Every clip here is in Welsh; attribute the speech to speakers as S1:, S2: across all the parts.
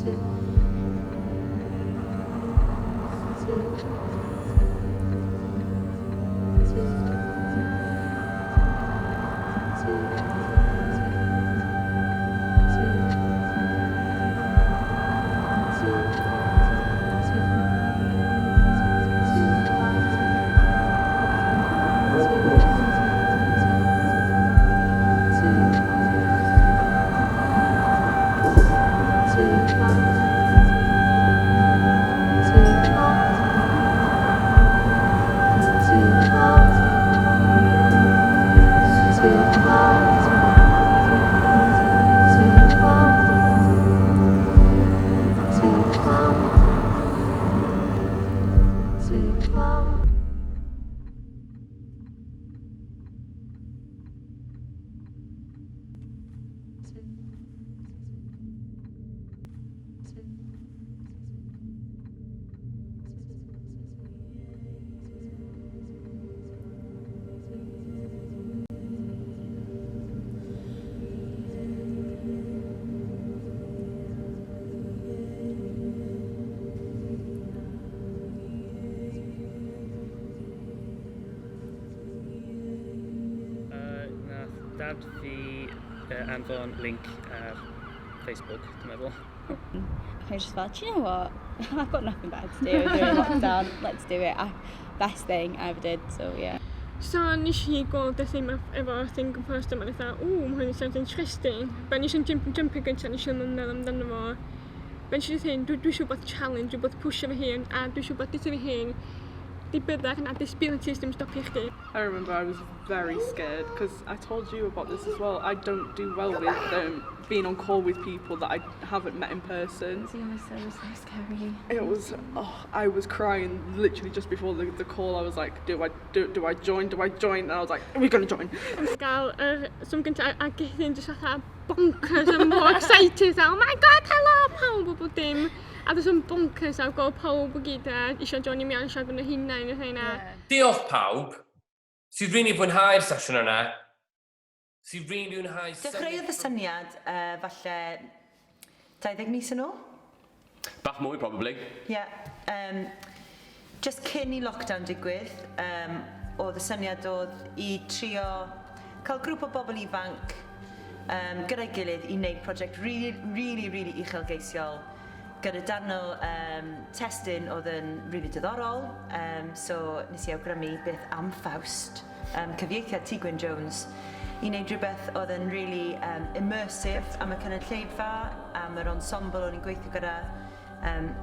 S1: two, two, two, two, two, two, two, two, two, two, two, two, two, two,
S2: Uh, nath dad fi anfon link ar Facebook, dwi'n meddwl.
S3: I just felt, do you know what? I've got nothing better to do during lockdown. Let's do it. Best thing I ever did, so yeah.
S4: So nes i gweld y thing efo thing post yma, fatha, ww, mae hwn yn sound interesting. But nes i'n jumpio gyntaf, nes i'n meddwl amdano fo. But nes i dweud, dwi eisiau bod challenge, dwi bod pwysio fy hun, a dwi eisiau bod dweud fy hun, di byddach na disabilities ddim stopio chdi.
S5: I remember I was very scared because I told you about this as well. I don't do well with being on call with people that I haven't met in person.
S6: Zoom was so, so scary.
S5: It was, oh, I was crying literally just before the call. I was like, do I join? Do I join? And I was like, are we going to join?
S4: Gael yr Zoom gyntaf a Gethin just fatha bonkers and more excited. Oh my god, hello, pawb o bob dim. A there's some bonkers a gweld pawb o gyd a eisiau join i mewn, eisiau gwneud hunain a hynna.
S7: Diolch pawb sydd rili fwynhau'r sesiwn yna. Sydd rili fwynhau...
S8: Dechreuodd y syniad falle 20 mis yn ôl?
S7: Bach mwy, probably.
S8: Ie. Yeah, just cyn i lockdown digwydd, oedd y syniad oedd i trio cael grŵp o bobl ifanc gyda'i gilydd i wneud prosiect really, really, really uchelgeisiol gyda darn o testun oedd yn really diddorol. So nes i awgrymu beth am Faust, cyfieithiad T Gwyn Jones, i wneud rhywbeth oedd yn really immersive am y cynulleidfa, am yr ensemble o'n i'n gweithio gyda,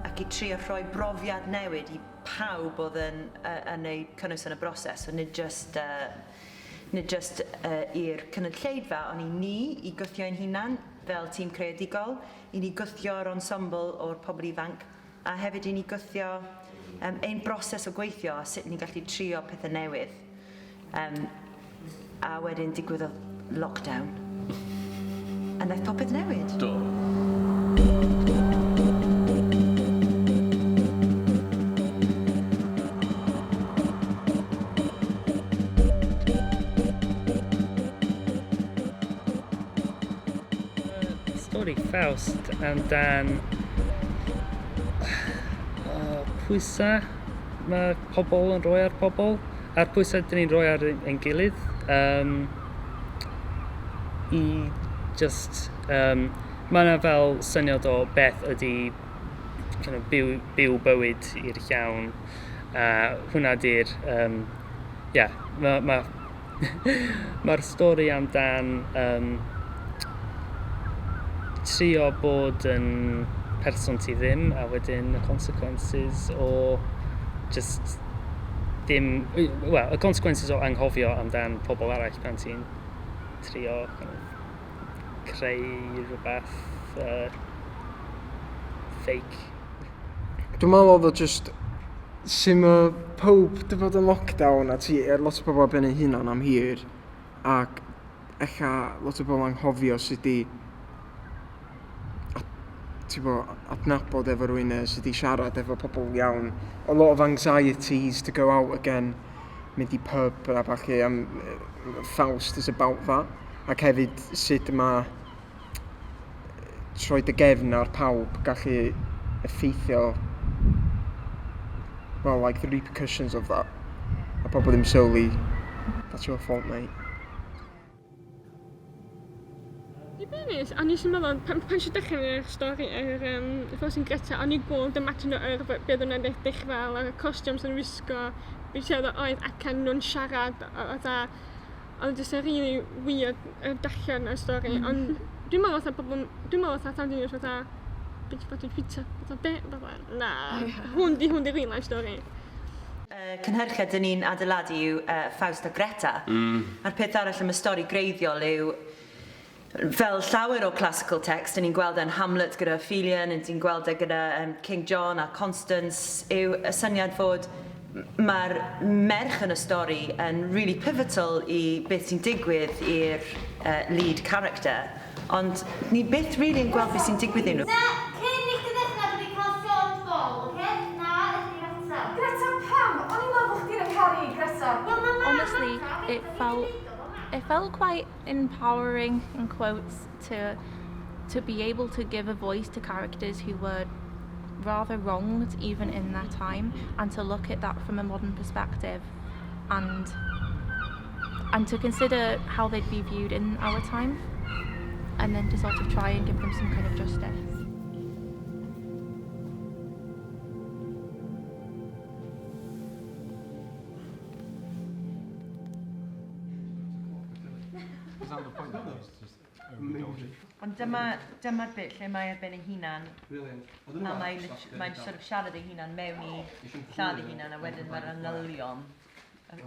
S8: ac i trio rhoi brofiad newid i pawb oedd yn ei cynnwys yn y broses. So nid just i'r cynulleidfa, ond i ni i gwthio ein hunan fel tîm creadigol, i ni gwthio'r ensemble o'r pobl ifanc, a hefyd i ni gwthio ein broses o gweithio a sut ni'n gallu trio pethau newydd. A wedyn digwyddodd lockdown. A wnaeth popeth newid.
S7: Do.
S2: Stori Faust amdan pwysau mae pobl yn rhoi ar pobl, a'r pwysau dyn ni'n rhoi ar ein gilydd. I just... Mae yna fel syniad o beth ydy kind of byw bywyd i'r llawn. A hwnna di'r... yeah, mae'r stori amdan trio bod yn person ti ddim, a wedyn y consequences o just ddim... Well, y consequences o anghofio amdan pobl arall pan ti'n trio kind of creu rhywbeth fake.
S9: Dwi'n meddwl oedd o just sy'n mae pawb 'di bod yn lockdown a ti lot o bobl ar ben eu hunan am hir, ac ella lot o bobl anghofio sut i adnabod efo rhywun neu sut i siarad efo pobl iawn. A lot of anxieties to go out again, mynd i pub a falle, Faust is about that. Ac hefyd sut mae troi dy gefn ar pawb gallu effeithio, well, like the repercussions of that. A pobl ddim sylwi, that's your fault, mate.
S4: I be honest, o'n i jyst yn meddwl, pan, pan eisiau dechrau yr stori, yr um, Faust and Greta, o'n i'n gweld imagine yr beth o'n edrych fel, y costumes yn wisgo, beth oedd oedd acen nhw'n siarad, oedd a, oedd jyst yn really weird darllen y stori, ond dwi'n meddwl fatha pobl, dwi'n meddwl fatha tan dwi'n fatha, beth bod yn pizza, fatha be, fatha, na, hwn di, hwn di real life story.
S8: Y cynhyrchiad dyn ni'n adeiladu yw Faust a Greta. A'r peth arall am y stori greiddiol yw, fel llawer o classical text, dyn ni'n gweld e'n Hamlet gyda Ophelia, neu dyn ni'n gweld e gyda um, King John a Constance, yw y syniad fod mae'r merch yn y stori yn really pivotal i beth sy'n digwydd i'r lead character, ond ni byth really yn gweld beth sy'n digwydd i nhw.
S6: Na, cyn i chdi ddechrau dwi 'di cael llond bol, oce? Na ydi'r ateb.
S10: Greta, pam? O'n i'n meddwl bod chdi'n y caru Greta.
S6: Wel ma' mam
S1: Honestly,
S6: adra,
S1: it felt it felt quite empowering in quotes to to be able to give a voice to characters who were rather wronged even in their time and to look at that from a modern perspective and and to consider how they'd be viewed in our time and then to sort of try and give them some kind of justice.
S8: Ond dyma, dyma'r bit lle mae ar ben ei hunan. A mae'n mae sort of siarad ei hunan mewn i lladd ei hunan, a wedyn mae'r angylion, y, y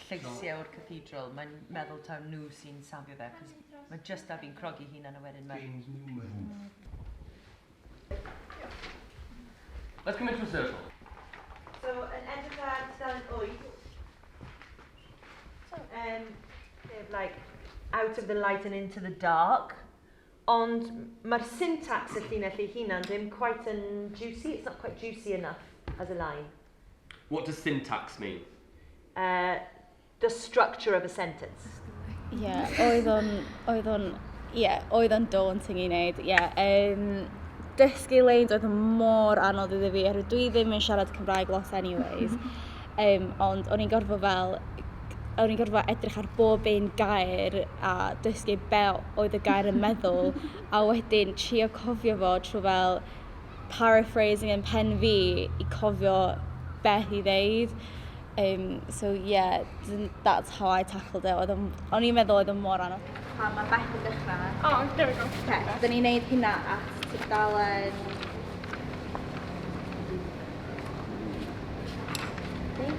S8: lleisiau o'r cathedral, mae'n meddwl taw nhw sy'n safio fe, cos mae just ar fi'n crogi hunan a wedyn mae...
S7: James Newman. Let's come into a circle.
S8: So, yn edrych ar tudalen 8, sef like, out of the light and into the dark, ond mae'r syntax y llinell ei hunan ddim quite yn juicy, it's not quite juicy enough as a line.
S7: What does syntax mean?
S8: The structure of a sentence.
S3: Ie, yeah, oedd o'n, oedd o'n, ie, yeah, oedd o'n daunting i wneud, ie. Yeah. Dysgu lines oedd yn mor anodd iddo fi, oherwydd dwi ddim yn siarad Cymraeg lot anyways. Ond o'n i'n gorfod fel, o'n i'n gorfod edrych ar bob un gair a dysgu be oedd y gair yn meddwl, a wedyn trio cofio fo trwy fel paraphrasing yn pen fi i cofio beth i ddeud. So yeah, that's how I tackled it. Oedd o'n i'n meddwl oedd o'n mor anodd. Pa mae Beth yn dechrau.
S4: Oh, there we go.
S3: Okay, dyn ni'n neud hynna at tudalen 12?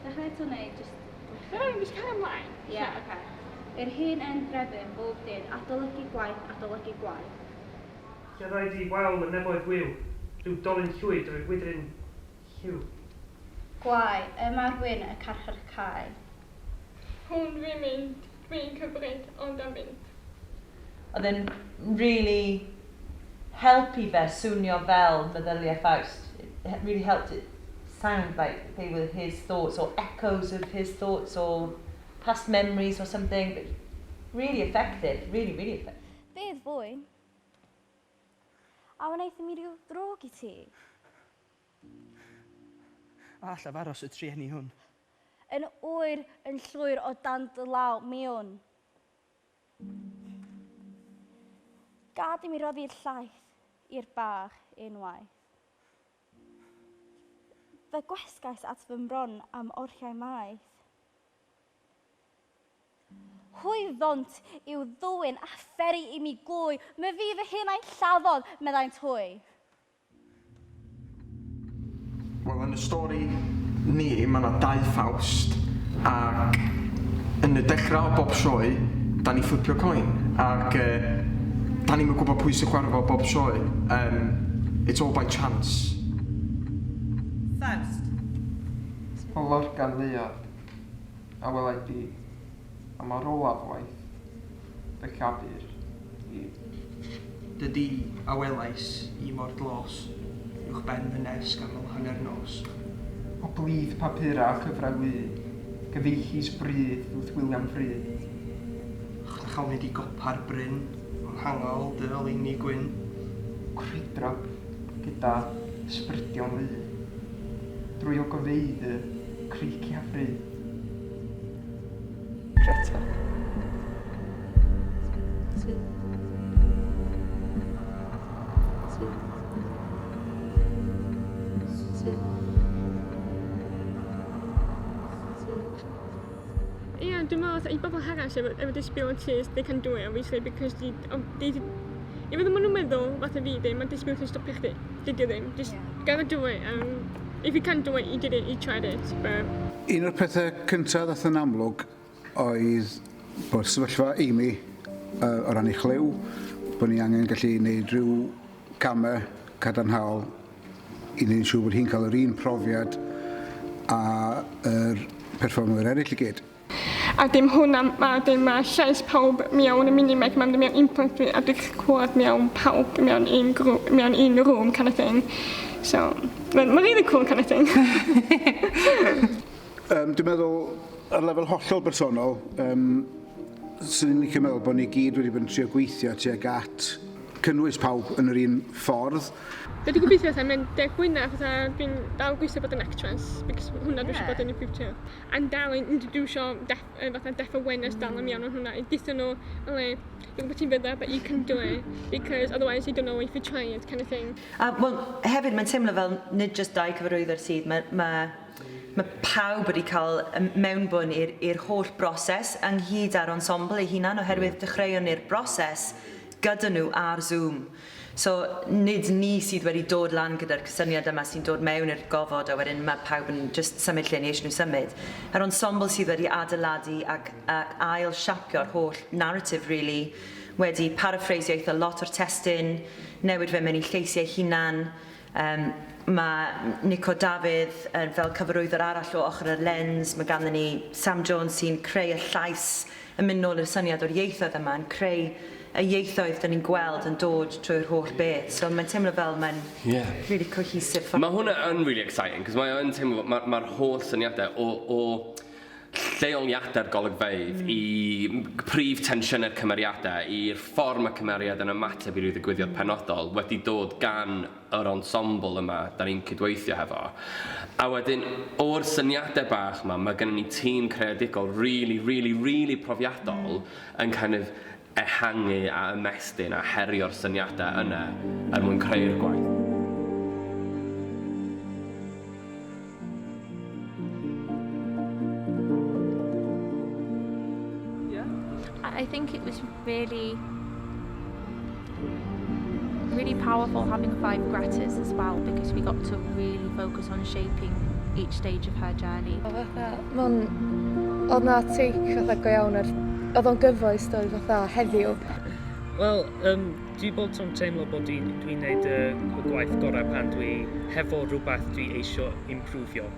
S3: Dechrau eto neu just...
S4: No, just carry ymlaen.
S3: Yeah, okay. Yr hen en drefn bob dydd, adolygu gwaith, adolygu gwaith.
S11: Lle rhaid i wael y nefoedd wiw, rhyw dolyn llwyd drwy wydryn lliw.
S3: Gwae, yma'r wyn y carchar cae.
S4: Hwn dwi'n mynd, dwi'n cyfrif, ond am fynd.
S8: Oedd e'n really helpu fe swnio fel meddyliau Faust. It really helped it sound like they were his thoughts or echoes of his thoughts or past memories or something. But really effective, really, really effective.
S6: Bydd fwy. A wnaeth mi ryw ddrwg i ti?
S12: A allaf aros y trueni hwn.
S6: Yn oer yn llwyr o dan dy law mewn. Gad i mi roddi'r llaeth i'r bach unwaith. Fe gwesgais at fy mron am oriau maith. Hwy ddont i'w ddwyn a pheri i mi glwy, my fi fy hun a'i lladdodd, meddai'n hwy.
S9: Wel, yn y stori ni, mae yna dau Faust, ac yn y dechrau o bob sioe, da ni fflipio coin, ac da ni'n gwybod pwy sy'n chwarae fo bob sioe. It's all by chance.
S8: Faust.
S9: O lorgan leuad, a welai di, a mae'r olaf waith, fy llafur i.
S12: Dydy a welais i mor dlos, uwch ben fy nesg aml hanner nos.
S9: O blith papura a chyfrau lu, gyfeillus bryd wrth William Fry.
S12: Och, na chawn i di gopa'r bryn, ond Hangol dy oleuni gwyn. Crwydro gyda sbrydion lu. Drwy ogofeydd y creigiau fry.
S10: Greta.
S4: Ie, dwi'n meddwl fatha i bobl arall efo, efo disabilities, they can do it obviously because they, oh, they, even though maen nhw'n meddwl fatha fi ddim, mae disability stopio chdi. Dydy o ddim. Just gotta do it. And if you can't do it, you did it, you tried it. But
S13: Un o'r pethau cyntaf ddath yn amlwg oedd bod sefyllfa Amy o ran ei chlyw, bod ni angen gallu gwneud rhyw camau cadarnhaol i wneud yn siŵr bod hi'n cael yr un profiad a yr perfformwyr eraill i gyd.
S4: A dim hwnna, ma, dim ma llais pawb mewn y mini mic, mae'n mewn implant dwi, a dwi'n clywed mewn pawb mewn un grŵp, mewn un room kind of thing. So, mae'n ma really cool kind of thing.
S13: Dwi'n meddwl, ar lefel hollol bersonol, swn i'n licio meddwl bod ni gyd wedi bod yn trio gweithio tuag at cynnwys pawb yn yr un ffordd.
S4: Dwi wedi gobeithio fatha mewn 10 mlynedd fatha dwi'n dal gweithio bod yn actress because hwnna dwi eisiau bod yn y future. A'n dal yn introducio deaf, fatha deaf awareness dal yn iawn o'n hwnna. I deutha nhw, like, dwi'n gwybod ti'n fydda, but you can do it because otherwise you don't know if you try it kind of thing.
S8: A wel, hefyd mae'n teimlo fel nid just dau cyfarwyddwr sydd, mae pawb wedi cael mewnbwn i'r holl broses ynghyd â'r ensemble ei hunan oherwydd dechreuon ni'r broses gyda nhw ar Zoom. So nid ni sydd wedi dod lan gyda'r cysyniad yma sy'n dod mewn i'r gofod a wedyn mae pawb yn just symud lle ni eisiau nhw symud. Yr ensemble sydd wedi adeiladu ac ail siapio'r holl narrative really, wedi paraphrasio eitha lot o'r testun, newid fe mewn i lleisiau hunan. Mae Nico Dafydd fel cyfarwyddwr arall o ochr y lens, mae ganddyn ni Sam Jones sy'n creu y llais yn mynd nôl i'r syniad o'r ieithoedd yma, yn creu y ieithoedd dyn ni'n gweld yn dod trwy'r holl beth. So mae'n teimlo fel mae'n really cohesive ffordd.
S7: Mae hwnna yn really exciting, cos mae yn teimlo, mae'r holl syniadau o lleoliadau'r golygfeydd i prif tensiynau'r cymeriadau, i'r ffordd mae cymeriad yn ymateb i ryw ddigwyddiad penodol wedi dod gan yr ensemble yma da ni'n cydweithio hefo. A wedyn, o'r syniadau bach yma, mae gennym ni tîm creadigol really, really, really profiadol yn kind of ehangu a ymestyn a herio'r syniadau yna er mwyn creu'r gwaith.
S1: I think it was really, really powerful having five Gretas as well because we got to really focus on shaping each stage of her journey.
S10: O fatha, ma'n... Oedd na take fatha go iawn ar... Oedd o'n gyfoes doedd fatha heddiw.
S2: Wel, dwi bob tro'n teimlo bod dwi'n dwi neud y gwaith gorau pan dwi hefo rhywbeth dwi eisiau improfio.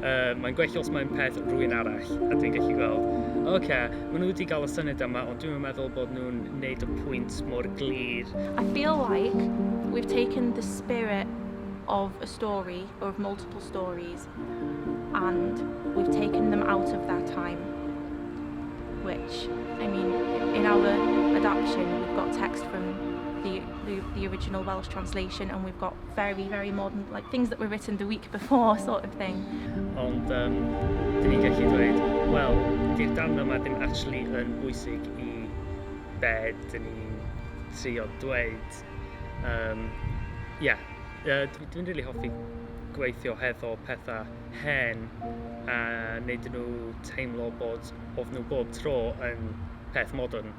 S2: Mae'n gwell os mae'n peth rhywun arall, a dwi'n gallu gweld, oce, okay, maen nhw wedi gael y syniad yma, ond dwi'n meddwl bod nhw'n neud y pwynt mor glir.
S1: I feel like we've taken the spirit of a story or of multiple stories and we've taken them out of their time, which, I mean, in our adaptation we've got text from the original Welsh translation and we've got very, very modern, like things that were written the week before sort of thing.
S2: Ond dyn ni'n gallu dweud, wel, di'r darn yma ddim actually yn bwysig i be dyn ni'n trio dweud. Yeah, dwi'n really hoffi gweithio hefo pethau hen a wneud nhw teimlo bod oedd nhw bob tro yn peth modern.